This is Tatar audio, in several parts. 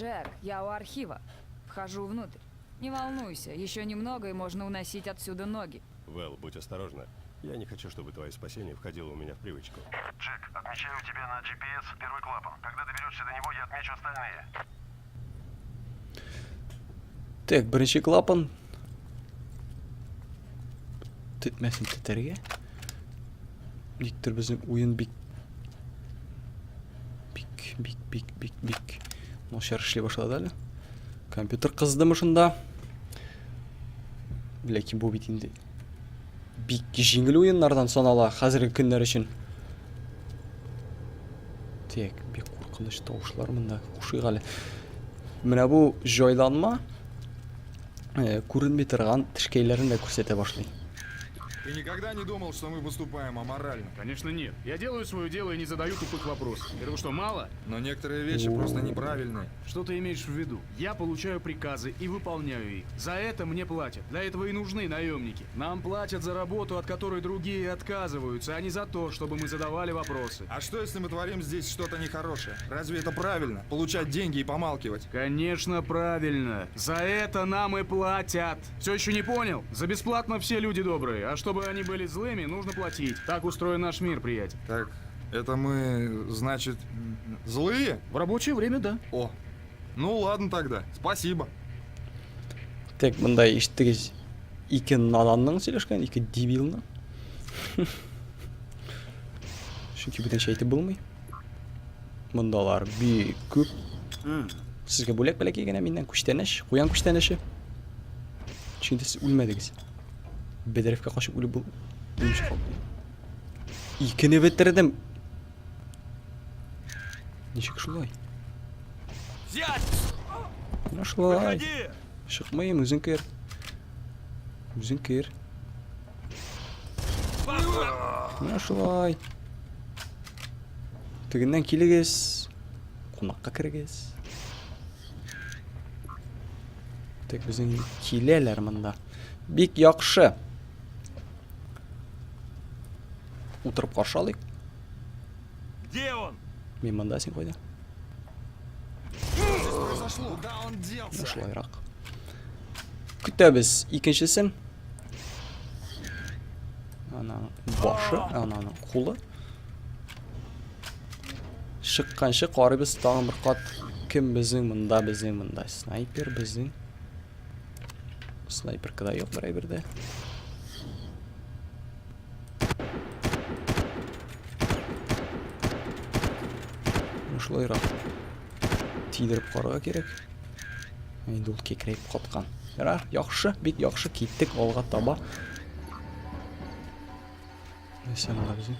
Джек, я у архива. Вхожу внутрь. Не волнуйся, еще немного, и можно уносить отсюда ноги. Вэл, будь осторожна. Я не хочу, чтобы твое спасение входило у меня в привычку. Джек, отмечаю у тебя на GPS первый клапан. Когда доберешься до него, я отмечу остальные. Так, беренче клапан. Тетмәсен тетәргә. Никтер безнең уен бик бик бик бик бик бик начар эшли башлады әле. Компьютер кыздымы шунда? Ләкин бу бит инде бик җиңел уеннардан санала хәзерге көннәр өчен. Так, бик куркыныч тавышлар монда. Кушыйк әле. Менә бу җайланма күренми торган тешкәйләрен дә күрсәтә башлый. Ты никогда не думал, что мы поступаем аморально? Конечно нет. Я делаю свое дело и не задаю тупых вопросов. Этого что, мало? Но некоторые вещи просто неправильные. Что ты имеешь в виду? Я получаю приказы и выполняю их. За это мне платят. Для этого и нужны наемники. Нам платят за работу, от которой другие отказываются, а не за то, чтобы мы задавали вопросы. А что, если мы творим здесь что-то нехорошее? Разве это правильно? Получать деньги и помалкивать? Конечно, правильно. За это нам и платят. Все еще не понял? За бесплатно все люди добрые, а чтобы они были злыми, нужно платить. Так устроен наш мир, приятель. Так, это мы, значит, злые? В рабочее время, да. О, ну ладно тогда, спасибо. Так, монда ишеттегез ике наданның сөйләшкән, ике дебилның. Чөнки бүтәнчә әйтеп булмый. Мондалар бик күп. Сезгә бүләк бәләкәй генә миннән күчтәнәч, куян күчтәнәче. Чөнки сез үлмәдегез. Бәдрәфкә качып үлеп бул. Үлмичә калды. Икене бетердем. Ничек шулай? Менә шулай. Чыкмыйм, үзең кер. Үзең кер. Менә шулай. Тегеннән килегез. Кунакка керегез. Так, безнең киләләр монда. Бик яхшы. Утырып каршы алыйк. Где он? Мин монда, син кайда? Произошло? Куда он делся? Шулайрак. Көтәбез икенчесен. Ананың башы, ананың кулы. Чыкканчы карыйбыз тагын бер кат. Кем безнең монда, безнең монда снайпер безнең. Снайперка да юк бер әйбер дә. Шулайрак тидереп карарга кирәк. Инде ул кекрәеп каткан. Ярар, яхшы, бик яхшы киттек алга таба. Нәрсә монда безнең?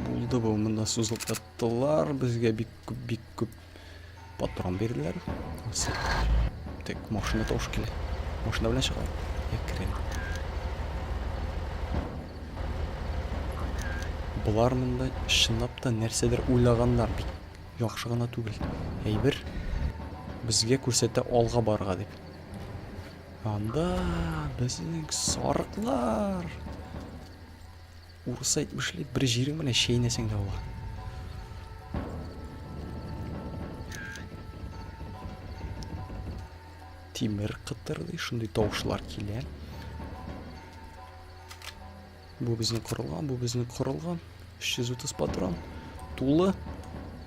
Булды бу, монда сузылып яттылар. Безгә бик күп, бик күп патрон бирделәр. Так, машина тавышы килә. Машина белән чыгалар. Я керәм. Болар монда чынлап та нәрсәдер уйлаганнар бик яхшы гына түгел. Әйбер безгә күрсәтә алга барырга дип. Анда безнең сарыклар. Урыс әйтмешли, бер җирең белән чәйнәсәң дә була. Тимер кытырдый, шундый тавышлар килә. Бу безнең корылган, бу безнең корылган. 330 патрон. Тулы.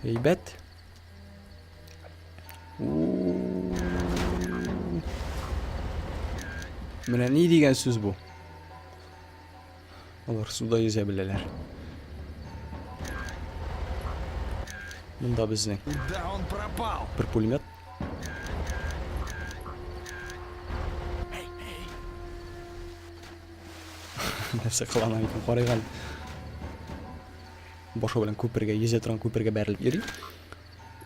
Әйбәт. Менә ни дигән сүз бу? Алар суда йөзә беләләр. Монда безнең. Куда он пропал? Бер пулемет. Нәрсә кылана икән, карыйк әле. Башы белән күпергә, йөзә торган күпергә бәрелеп йөри.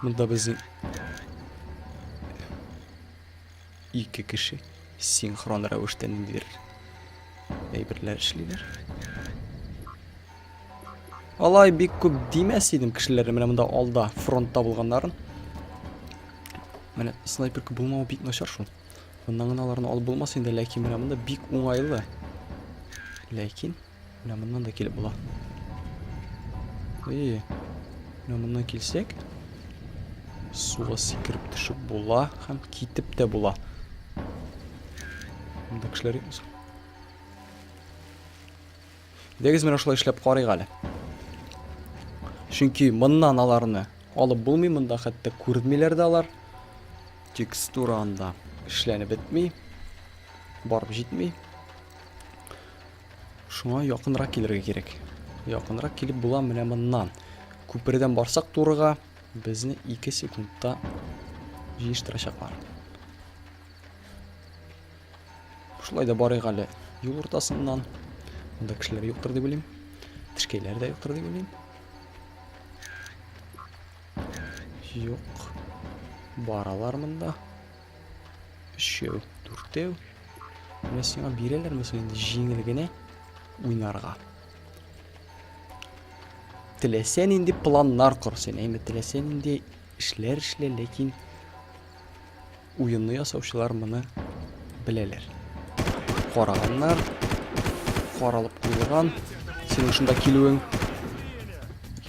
Монда безнең ике кеше синхрон рәвештә ниндидер әйберләр эшлиләр. Алай бик күп димәс идем кешеләрне менә монда алда фронтта булганнарын. Менә снайперка булмавы бик начар шул. Моннан гына аларны алып булмас инде, ләкин менә монда бик уңайлы. Ләкин менә моннан да килеп була. Эй. Менә моннан килсәк, суга сикереп төшеп була һәм китеп тә була. Монда кешеләр юкмы соң? Әйдәгез менә шулай эшләп карыйк әле. Чөнки моннан аларны алып булмый, монда хәтта күренмиләр дә алар. Текстура анда эшләнеп бетми, барып җитми. Шуңа якынрак килергә кирәк. Якынрак килеп була менә моннан. Күпердән барсак турыга, безне 2 секундта җыештырачаклар. Шулай да барыйк әле юл уртасыннан. Монда кешеләр юктыр дип уйлыйм. Тешкәйләр дә юктыр дип уйлыйм. Юк. Баралар монда. Өчәү, дүртәү. Менә сиңа бирәләрме соң инде җиңел генә уйнарга? Теләсә нинди планнар кор син, әйме, теләсә нинди эшләр эшлә, ләкин Уенны ясаучылар моны беләләр. Караганнар, каралып куелган. Синең шунда килүең.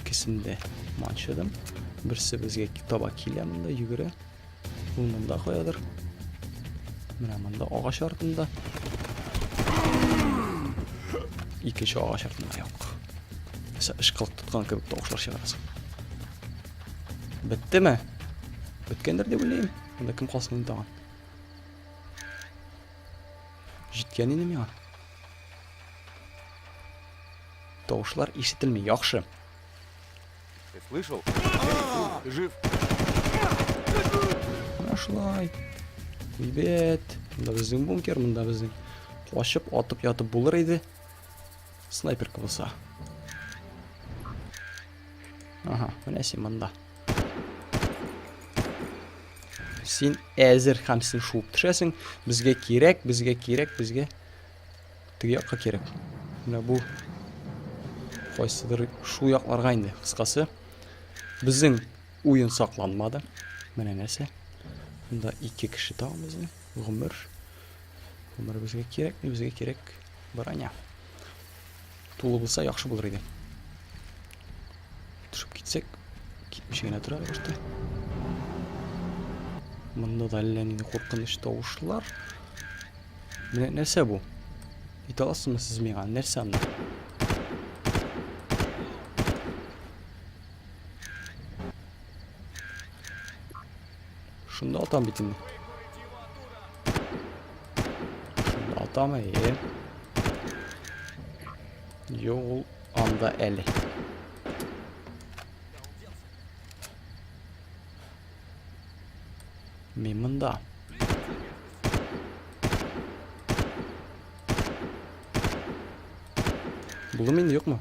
Икесен дә манчыдым. Берсе безгә таба килә монда, йөгерә. Ул монда каядыр. Менә монда агач артында. Икенче агач артында юк. Нәрсә ышкылык тоткан кебек тавышлар чыгарасың. Беттеме? Беткәндер дип уйлыйм. Монда кем калсын инде тагын? Җиткән инде миңа. Тавышлар ишетелми. Яхшы. Ты слышал? Эй, жив? Менә шулай. Әйбәт. Монда безнең бункер, монда безнең качып, атып ятып булыр иде. Снайперка булса. Ага, менә син монда. Син әзер һәм син шуып төшәсең. Безгә кирәк, безгә кирәк, безгә теге якка кирәк. Менә бу кайсыдыр шул якларга инде, кыскасы. Безнең уен сакланмады. Менә нәрсә. Монда ике кеше тагын безнең. Гомер. Гомер безгә кирәкми, безгә кирәк броня. Тулы булса яхшы булыр иде. Төшеп китсәк, китмичә генә тора башта. Монда да әллә нинди куркыныч тавышлар. Менә нәрсә бу? Әйтә аласызмы сез миңа? Нәрсә анда? Шунда атам бит инде. Шунда атам, әйе. Юк, ул анда әле. Мин монда. Булдымы инде, юкмы?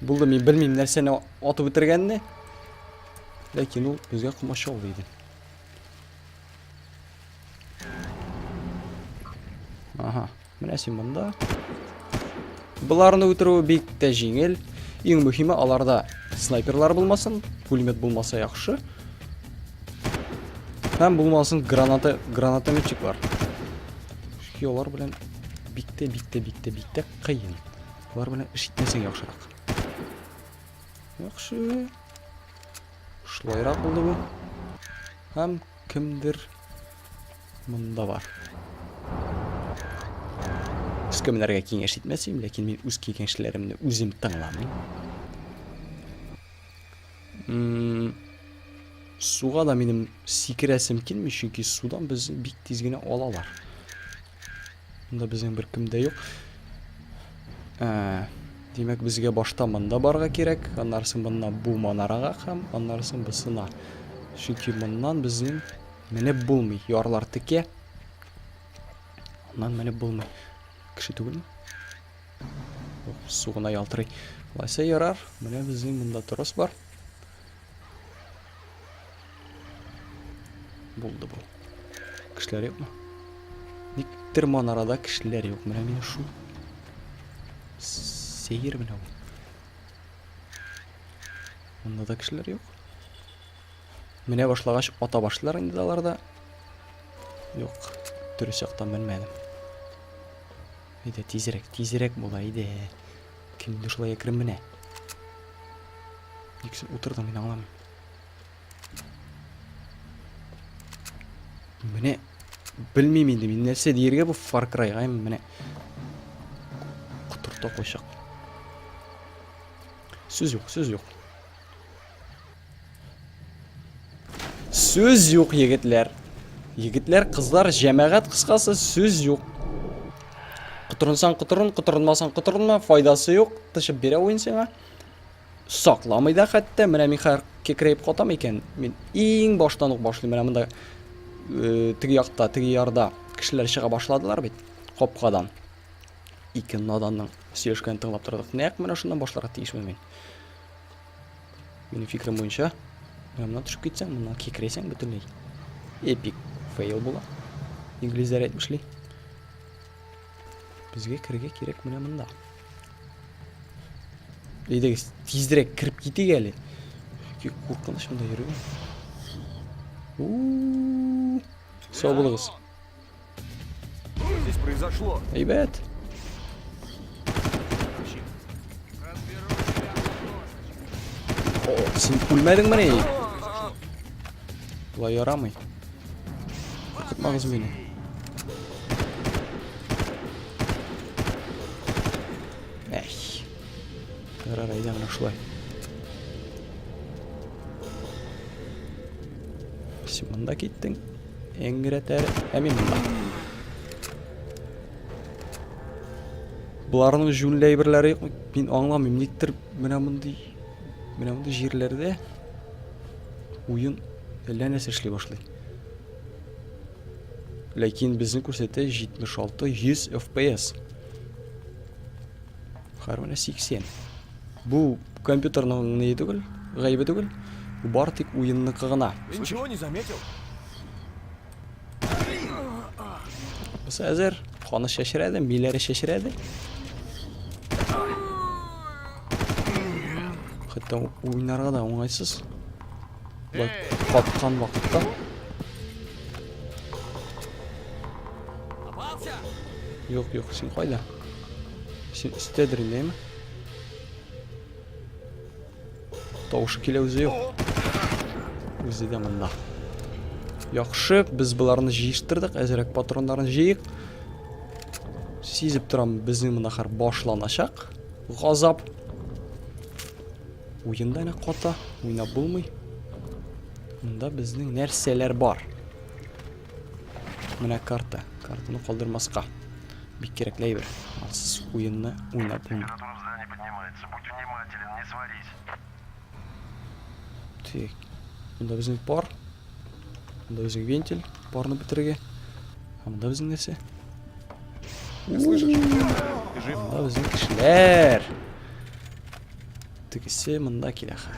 Булды, мин белмим нәрсәне атып үтергәнне. Ләкин ул безгә комачаулый иде. Ага, менә син монда. Боларны үтерү бик тә җиңел. Иң мөһиме аларда снайперлар булмасын, пулемет булмаса яхшы. Һәм булмасын граната, гранатометчиклар. Чөнки алар белән бик тә, бик тә, бик тә, бик тә кыен. Алар белән эш итмәсәң яхшырак. Яхшы. Шулайрак булды бу. Һәм кемдер монда бар. Өскә менәргә киңәш итмәсем, ләкин мин үз киңәшләремне үзем тыңламыйм. Суга да минем сикерәсем килми, чөнки судан безне бик тиз генә алалар. Монда безнең бер кем дә юк. Ә, димәк, безгә башта монда барырга кирәк, аннары соң моннан бу манарага һәм аннары соң бусына. Чөнки моннан безнең менеп булмый. Ярлар текә. Аннан менеп булмый. Кеше түгелме? Юк, су гына ялтырый. Алайса ярар. Менә безнең монда трос бар. Булды бу. Кешеләр юкмы? Никтер манарада кешеләр юк. Менә мин шул. Сәер менә бу. Монда да кешеләр юк. Менә башлагач ата башлар инде алар да. Юк, дөрес яктан менмәдем. Әйдә, тизрәк, тизрәк була, әйдә. Кем инде шулай әкрен менә? Ник син утырдың, мин аңламыйм. Менә белмим инде мин нәрсә дияргә бу Far Cry-га менә котырта кайчак. Сүз юк, сүз юк. Сүз юк, егетләр. Егетләр, кызлар, җәмәгать кыскасы сүз юк. Котырынсаң котырын, котырынмасаң котырынма, файдасы юк, тышып бирә уен сиңа. Сакламый да хәтта, менә мин хәзер кекрәеп катам икән, мин иң баштан ук башлыйм. Менә монда э, теге якта, теге ярда кешеләр чыга башладылар бит капкадан. Ике наданның сөйләшкәнен тыңлап тордык. Нәкъ менә шуннан башларга тиешмен мин. Минем фикерем буенча, менә моннан төшеп китсәң, моннан кикрәйсәң бөтенләй. Эпик фейл була. Инглизләр әйтмешли. Безгә керергә кирәк менә монда. Әйдәгез, тизрәк кереп китик әле. Чөнки куркыныч монда йөрү. Сау булыгыз. Что здесь произошло? Әйбәт. О, син үлмәдеңмени? Болай ярамый. Куркытмагыз мине. Әй. Ярар, әйдә менә шулай. Син монда киттең. Эңгерәтәр. Ә мин монда. Боларның җүнле әйберләре юк. Мин аңламыйм, никтер менә мондый менә мондый җирләрдә уен әллә нәрсә эшли башлый. Ләкин безне күрсәтә 76-100 FPS. Хәер менә 80. Бу компьютерның ни түгел, гаебе түгел. Бу бар тик уенныкы гына. Ты ничего не заметил? Бусы әзер. Каны чәчрәде, миләре чәчрәде. Хәтта уйнарга да уңайсыз. Болай каткан вакытта. Юк, юк, син кайда? Син өстәдер инде, әйме? Тавышы килә үзе юк. Үзе дә монда. Яхшы, без боларны җыештырдык, әзерәк патроннарны җыйык. Сизеп торам, безнең монда хәр башланачак. Газап. Уенда әнә ката, уйнап булмый. Монда безнең нәрсәләр бар? Менә карта. Картаны калдырмаска. Бик кирәкле әйбер. Ансыз уенны уйнап булмый. Температура в здании поднимается. Будь внимателен, не сварись. Так. Монда безнең пар. Монда безнең вентиль. Парны бетерергә. Ә монда безнең нәрсә? Слышишь? Ты жив? Монда безнең кешеләр. Тегесе монда килә хә.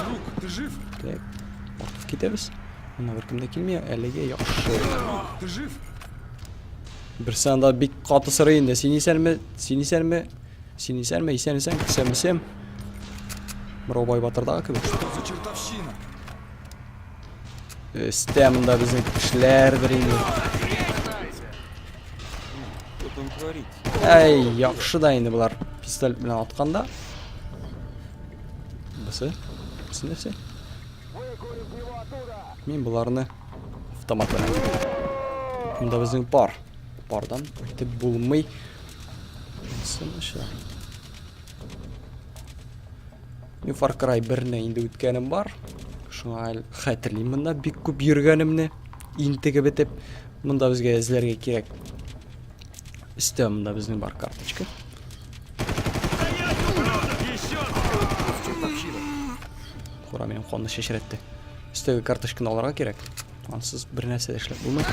Друг, ты жив? Так, артып китәбез. Монда беркем дә килми, әлегә яхшы. Ты жив? Берсе анда бик каты сорый инде. Син исәнме? Син исәнме? Син исәнме? Исән исән, исәнмесем. Мыраубай батырдагы кебек. Что за чертовщина? Өстә монда безнең кешеләрдер инде. Что там творится? Әй, яхшы да инде болар пистолет белән атканда. Бусы? Бусы нәрсә? Мин боларны автомат белән. Монда безнең пар. Пардан үтеп булмый. Бусы начар. Мин Far Cry 1-не инде үткәнем бар. Шуңа әле хәтерлим монда бик күп йөргәнемне. Интегеп бетеп, монда безгә эзләргә кирәк. Өстә монда безнең бар карточка. Кура минем канны чәчрәтте. Өстәге карточканы алырга кирәк. Ансыз бер нәрсә дә эшләп булмый.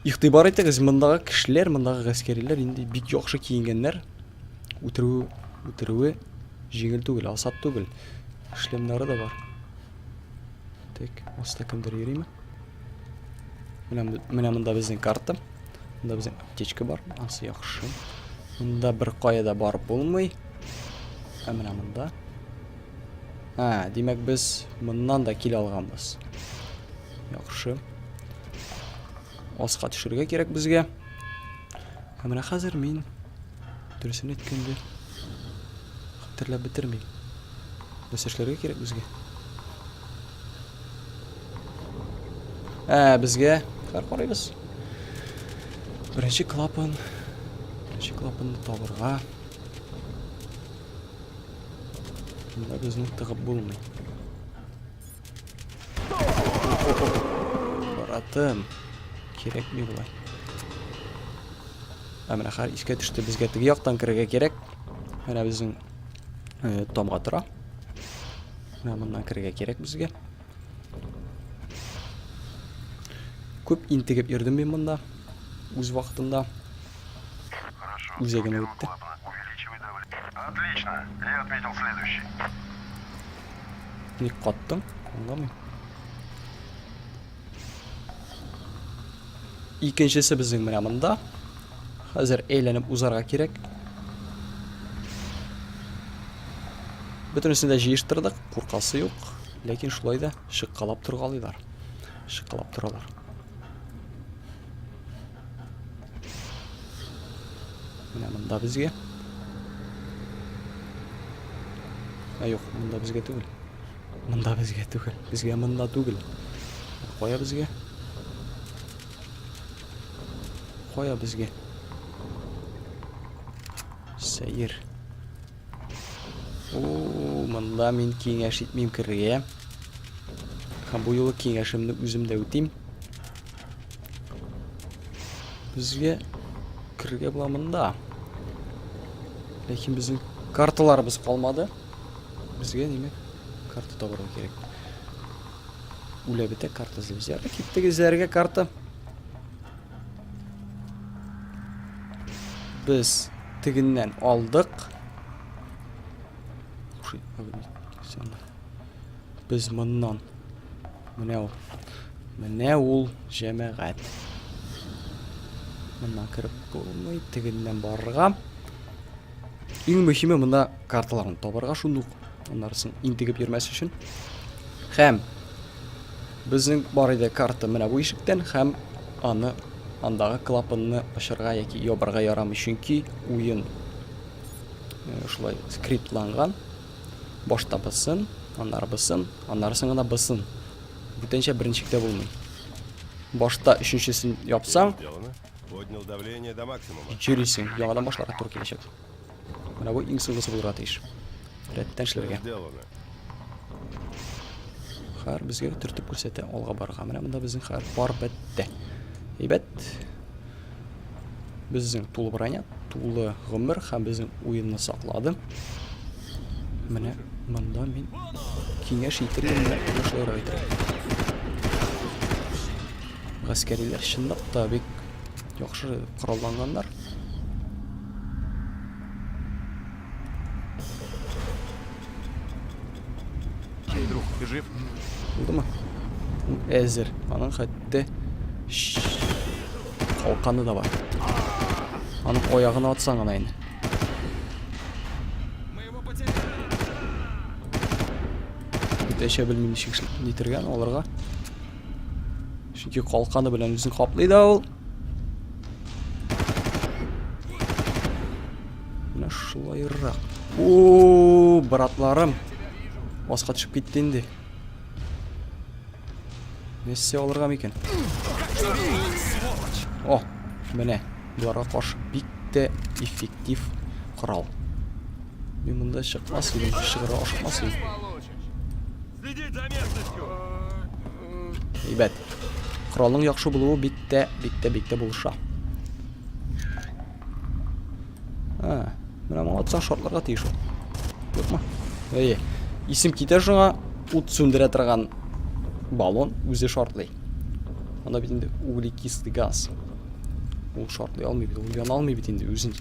Игътибар итегез, мондагы кешеләр, мондагы гаскәриләр инде бик яхшы киенгәннәр. Үтерү, үтерүе җиңел түгел, асат түгел. Шлемнары да бар. Так, аста кемдер йөриме? Менә, менә монда безнең карта. Монда безнең аптечка бар. Ансы яхшы. Монда бер кая да барып булмый. Ә менә монда. Ә, димәк без моннан да килә алганбыз. Яхшы. Аска төшергә кирәк безгә. Ә менә хәзер мин, дөресен әйткәндә, хәтерләп бетермим. Нәрсә эшләргә кирәк безгә? Ә, безгә хәзер карыйбыз. Беренче клапан, беренче клапанны табырга. Монда безне тыгып булмый. Братым, кирәкми болай. Ә менә хәзер искә төште, безгә теге яктан керергә кирәк. Менә безнең э, тамга тора. Менә моннан керергә кирәк безгә. Күп интегеп йөрдем мин монда. Үз вакытында. Хорошо. Үзәгемә Первого үтте. клапана. Увеличивай давление. Отлично. Я отметил следующий. Ник каттың? Аңламыйм. Икенчесе безнең менә монда. Хәзер әйләнеп узарга кирәк. Бөтенесен дә җыештырдык, куркасы юк. Ләкин шулай да чыккалап торгалыйлар. Чыккалап торалар. Менә монда безгә. Ә юк, монда безгә түгел. Монда безгә түгел. Безгә монда түгел. Кая безгә? Кая безгә? Сәер. О, монда мин киңәш итмим керергә. Һәм бу юлы киңәшемне үзем дә үтим. Безгә керергә була монда. Ләкин безнең карталарыбыз калмады. Безгә димәк карта табарга кирәк. Үлә бетә карта эзлибез. Ярар, киттек эзләргә карта. Без тегеннән алдык. Без моннан. Менә ул. Менә ул җәмәгать. Моннан кереп булмый, тегеннән барырга. Иң мөһиме монда карталарны табарга шундук. Аннарысын интегеп йөрмәс өчен. Һәм безнең бар иде карта менә бу ишектән һәм аны андагы клапанны ачарга яки ябарга ярамый, чөнки уен э, шулай скриптланган. Башта бысын, аннары бысын, аннарысын гына бысын. Бүтәнчә берничек тә булмый. Башта өченчесен япсаң, Поднял давление до максимума. Йөрисең, яңадан башларга туры киләчәк. Менә бу иң соңгысы булырга тиеш. Рәттән эшләргә. Сделано. Хәр безгә төртеп күрсәтә алга барырга. Менә монда безнең хәр бар бетте. Әйбәт. Безнең тулы броня, тулы гомер һәм безнең уенны саклады. Менә монда мин киңәш итер идем, менә шулайрак итәргә. Гаскәриләр чынлап та бик яхшы коралланганнар. Эй, друг, ты жив? Булдымы? Әзер. Аның хәтта калканы да бар. Аның аягына атсаң гына инде. Бүтәнчә белмим ничек нитергән аларга. Чөнки калканы белән үзен каплый да ул. Менә шулайрак. О, братларым. Аска төшеп китте инде. Нәрсә алырга микән? О, менә боларга каршы бик тә эффектив корал. Мин монда чыкмас идем, чыгарга ашыкмас идем. Следить за местностью! Әйбәт. Коралның яхшы булуы бик тә, бик тә, бик тә булыша. А, менә моңа атсаң шартларга тиеш ул. Юкмы? Әйе. Исем китә шуңа, ут сүндерә торган баллон үзе шартлый. Анда бит инде углекислый газ. Ул шартлый алмый бит, ул яна алмый бит инде үзен.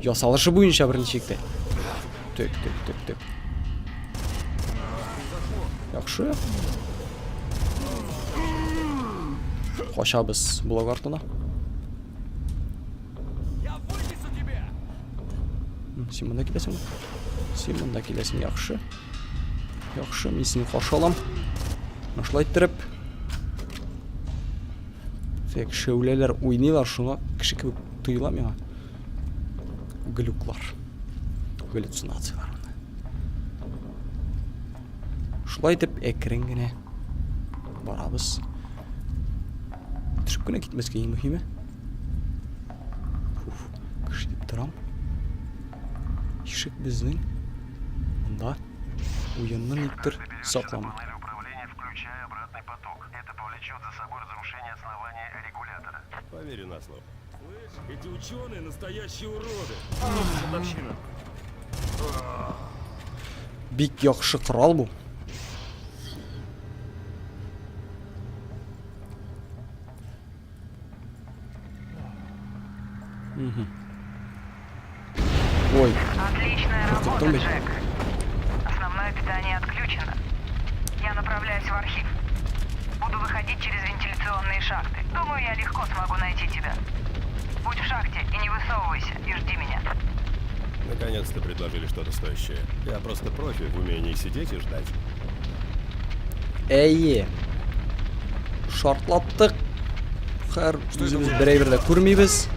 Ясалышы буенча берничек тә. Тек, тек, тек, тек. Яхшы. Качабыз блок артына. Син монда киләсеңме? Син монда киләсең, яхшы. Яхшы, мин сине каршы алам. Менә шулай иттереп. Тек шәүләләр уйныйлар, шуңа кеше кебек тоела миңа. Глюклар. Галлюцинацияләр. Шулай итеп әкрен генә барабыз. Төшеп кенә китмәскә иң мөһиме. Уф, кеше дип торам. Ишек безнең монда уенны никтер сакламый. Панели управления, включая обратный поток. Это повлечет за собой разрушение основания регулятора. Поверю на слово. Слышь, эти ученые настоящие уроды. Чертовщина. Бик яхшы корал бу. Ой, Отличная Просто работа, тумбы. Джек. Основное питание отключено. Я направляюсь в архив. Буду выходить через вентиляционные шахты. Думаю, я легко смогу найти тебя. Будь в шахте и не высовывайся, и жди меня. Наконец-то предложили что-то стоящее. Я просто профи в умении сидеть и ждать. Әйе. Шартлаттык. Хәр үзебез берәй бер дә күрмибез.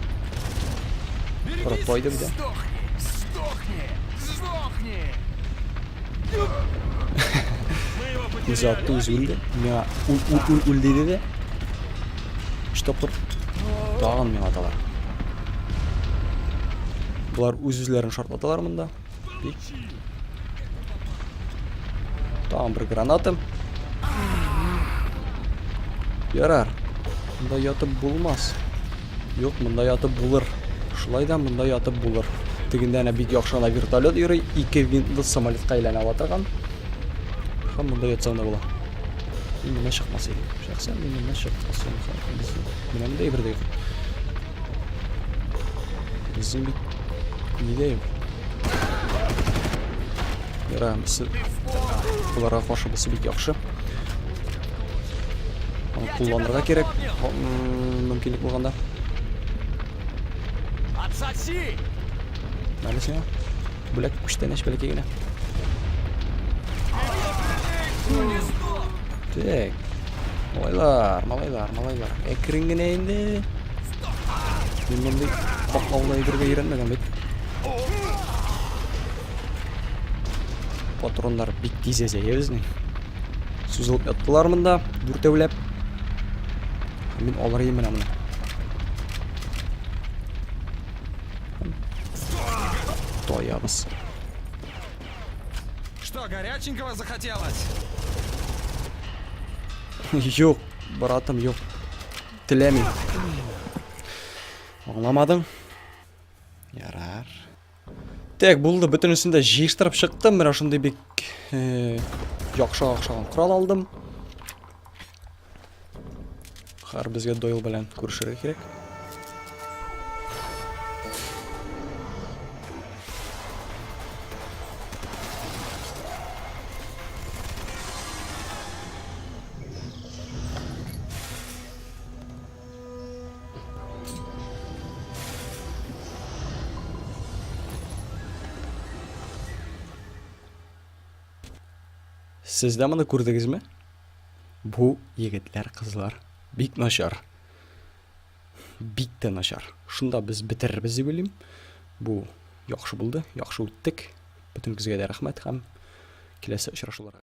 Корып тойды бит. Сдохни! Сдохни! Сдохни! Мы его Үзе потеряли. атты, үзе үлде. Миңа үл, үл, үл, үл диде дә. Өч тапкыр тагын миңа аталар. Болар үз-үзләрен шартлаталар монда. Бик. Тагын бер граната. Ярар. Монда ятып булмас. Юк, монда ятып булыр. Шулай да монда ятып булыр. Тегендә әнә бик яхшы гына вертолет йөри, ике винтлы самолетка әйләнә ала торган. Һәм монда ятсаң да була. Мин моннан чыкмас идем. Шәхсән мин моннан чыкмас идем. Менә монда әйбер дә юк. Безнең бит ни дә юк. Ярар, боларга каршы бусы бик яхшы. Аны кулланырга кирәк, мөмкинлек булганда. Отсоси! Әле сиңа. Бүләк күчтәнәч бәләкәй генә. Так. Малайлар, малайлар, малайлар. Әкрен генә инде. Мин мондый катлаулы әйбергә өйрәнмәгән бит. Патроннар бик тиз әзәя безнең. Сузылып яттылар монда, дүртәүләп. Мин алыр идем менә моны. Тоябыз. Что, горяченького захотелось? Юк, братым, юк. Теләмим. Аңламадың? Ярар. Так, булды, бөтенесен дә җыештырып чыктым. Менә шундый бик яхшы охшаган корал алдым. Хәзер безгә Дойл белән күрешергә кирәк. Сез дә моны күрдегезме? Бу егетләр, кызлар бик начар. Бик тә начар. Шунда без бетерербез дип уйлыйм. Бу яхшы булды, яхшы үттек. Бөтенегезгә дә рәхмәт һәм киләсе очрашуларга.